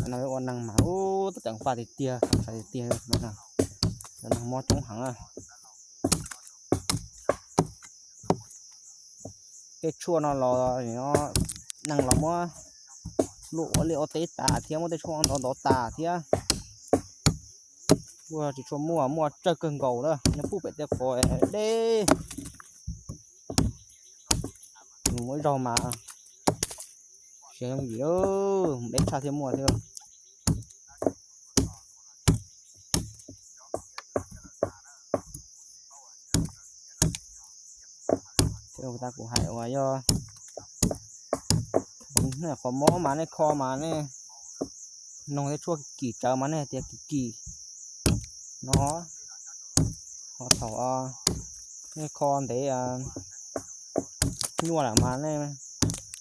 No ua neeg mas ub, teb ceev faj tiag tiag, txaus ntshai tiag tiag. Cov neeg mob coob heev. Tej tshuaj no los neeg los muab luaj ua liaj ua teb tas thiab, muab tej tshuaj ntov ntov tas thiab. Kuj tsis tshua muaj, muaj tsawg kawg nkaus lawm, nyob puag pem tej qhov deb. Mus ib zaug mas tsis yooj yim, deb tshaj thiaj muaj thiab. Thiab kuv hais uas yog qhov mob mas nej kho mas nej noog tej tshuaj kim tsawv mas nej hais tias kim kim no, ho thaum nej kho ntev nyuaj lawm mas nej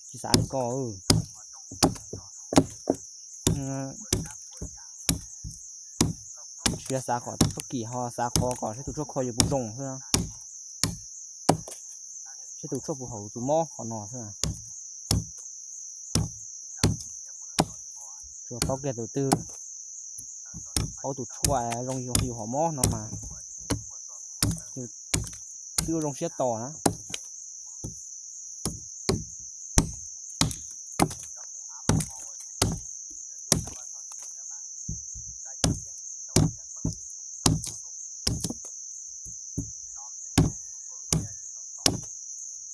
tsis xav li ko. Tsis xav kom tus tshuaj kim, ho xav qhov kom saib tus tshuaj kho yuav puas zoo xwb, saib tus tshuaj puas haum tus mob qhov no xwb. Tsuas paub kiag tus twg paub tus tshuaj zoo yus hom mob no mas twb zoo siab tos na.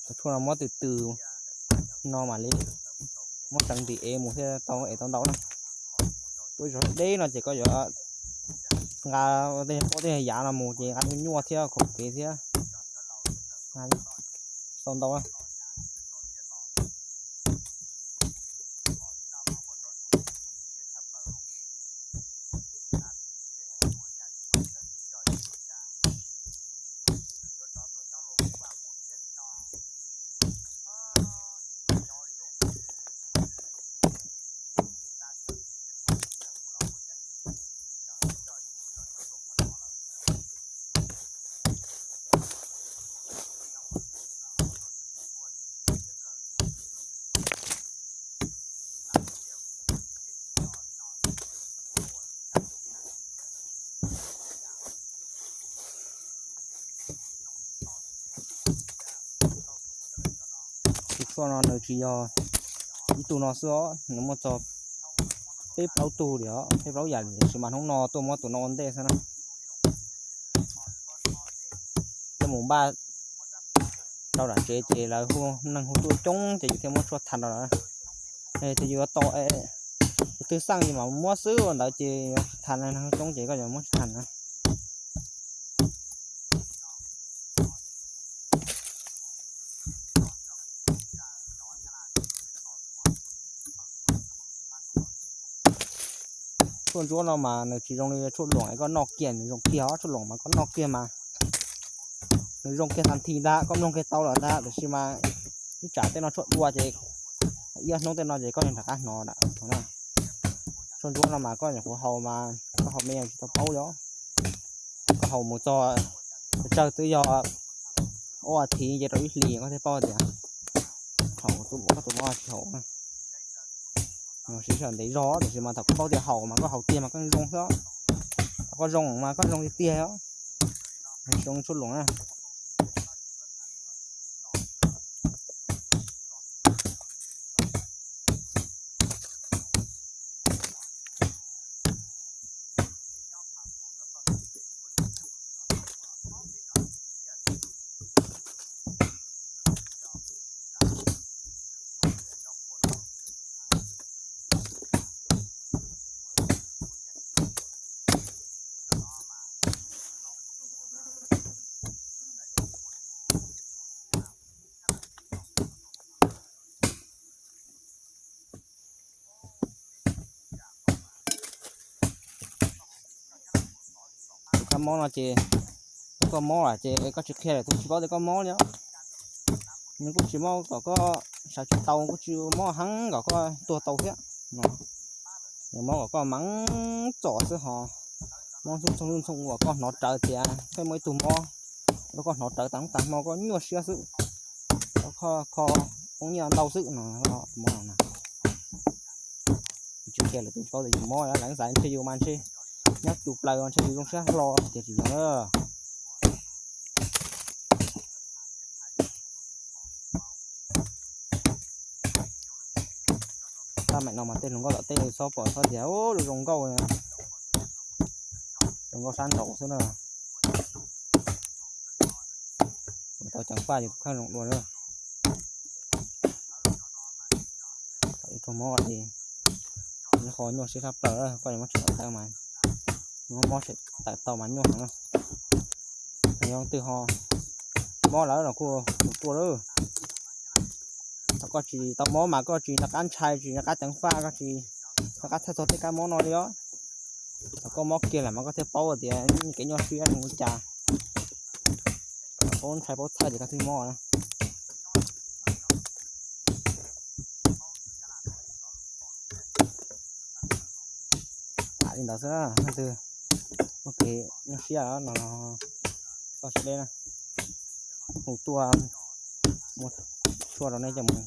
Cov tshuaj no muab tws tws no mam li muab tseev ntim ev mus thiaj tau ev tau ntau na. Tuaj zog deb no ces koj yuav nqa tej pob tej yav no mus ces nqa nyuaj nyuaj thiab khov kev thiab tau ntau. Tus tshuaj no nws tsis yog ib tug no xwb os, nws muaj txog peb plaub tug li os, peb plaub yam li, tiam sis mas hnub no tuaj muab tus no ua ntej xwb na. Tuaj mus npaj rau nram tsev ces lawv hu, neeg hu tuaj coob ces yus thiaj muab tshuaj thav rau lawm. Ces yus yuav tau tus twg xaj yus mam muab xwb, ua ntawd ces yuav tsis thav, neeg hu coob ces koj yuav muab tsis thav na. Tshuaj ntsuab no mas nws tsis zoo li tshuaj luam es koj noj kiag nws zoo kiag os, tshuaj luam mas koj noj kiag mas nws zoo kiag tag nthi ntag, koj mloog kiag tau lawm ntag, tiam sis mas ib tsam tej no tshuaj dua ces ib ob hnub tej no ces koj rov qab hnov lawm. Tshuaj ntsuab no mas koj nyuam qhuav haus mas koj haus me tsis tau paub li. Koj haus mus txog pes tsawg twb yog ob as thiv ces rau ib hlis koj thiaj paub tias haus tus, koj tus mob tsis haus. Siv sij hawm ntev zog tiam sis mas thaum koj paub tias haus mas koj haus tiag mas koj zoo xwb. Thaum koj zoo mas koj zoo tiag tiag os. Zoo tshuaj luam na. Tus kab mob no ces yog koj mob lawm ces koj tsis qhia lawm tus tsis paub tias koj mob li os. Nws kuj tsis mob kom koj sawv tsis tau, kuj tsis mob heev kom koj tuag tau thiab. Nws mob kom koj meej txom xwb, ho mob ntxoov ntxoo uas koj hnov rawv tias pheej muaj ib tug mob, koj hnov rawv tas hnub tas hmo koj nyuaj siab xwb, koj kho poob nyiaj ntau xwb no. Tus mob no tsis kiag lawm tus paub tias yus mob, lawv xav ntshe yus mas ntshe nyob tus plaws ntshe yus zoo siab hlo tiag tsis yog na. Tab meem no mas tej hluas nkauj tom tej txhob pom txhob tias zoo nkauj, zoo nkauj sab nraud xwb na. Tau ceev faj yus tus kheej zoo dua na. Thaum ib tug mob ces nws qhov nyuaj siab tshaj plaws, koj yuav muab tshawb tawm mas, mob tshawb tawm tau mas nyuaj heev na. Yog leej twg ho mob lawm no kuj mus tuaj lawm. Thaum koj tsis tau mob mas koj tsis nco qab ntshai, tsis nco qab ceev faj, koj tsis nco qab txhawj txog tej kab mob no li os. Thaum koj mob kiag lawm mas koj thiaj paub tias kev nyuaj siab zoo li cas. Koj paub ntshai paub txhawj ces koj thiaj mob na. Tham li ntawd xwb na, leej twg muaj kev nyuaj siab no txhob siab deb na. Hu tuaj muab tshuaj rau nej coj mus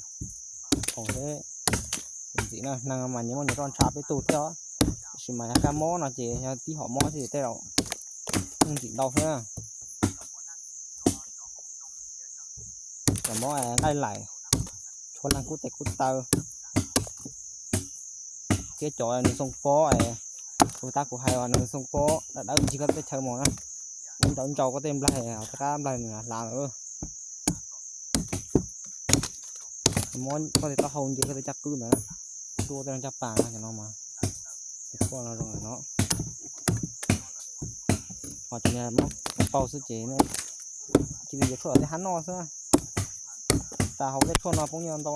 haus seb puas ntxim na. Neeg mas nyias muaj nyias roj ntsha peb tug thiab os, tab sis mas yog kab mob no ces yog tib hom mob xwb tej zaum yeej ntxim ntau thiab. Cov mob nqaij laim, tshuaj leeg kub tes kub taw, thiab cov nws xoo pob, kuv tab kuv hais uas nws xoo pob dawb dawb ncig koj teb chaws mus na, ntau ntau koj tej nplaig, rov qab nplaig nws hlav lawm. Mob koj tej taub hau nce koj tej caj qwb ntawd na, dua tej caj pas no, cov no mas, cov tshuaj no zoo no. Ho cov mob pau xwb ces cia li yuav tshuaj tej hab noj xwb, tas hauv tej tshuaj no poob nyiaj ntau.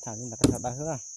Tham li ntawd rau sawv daws xwb.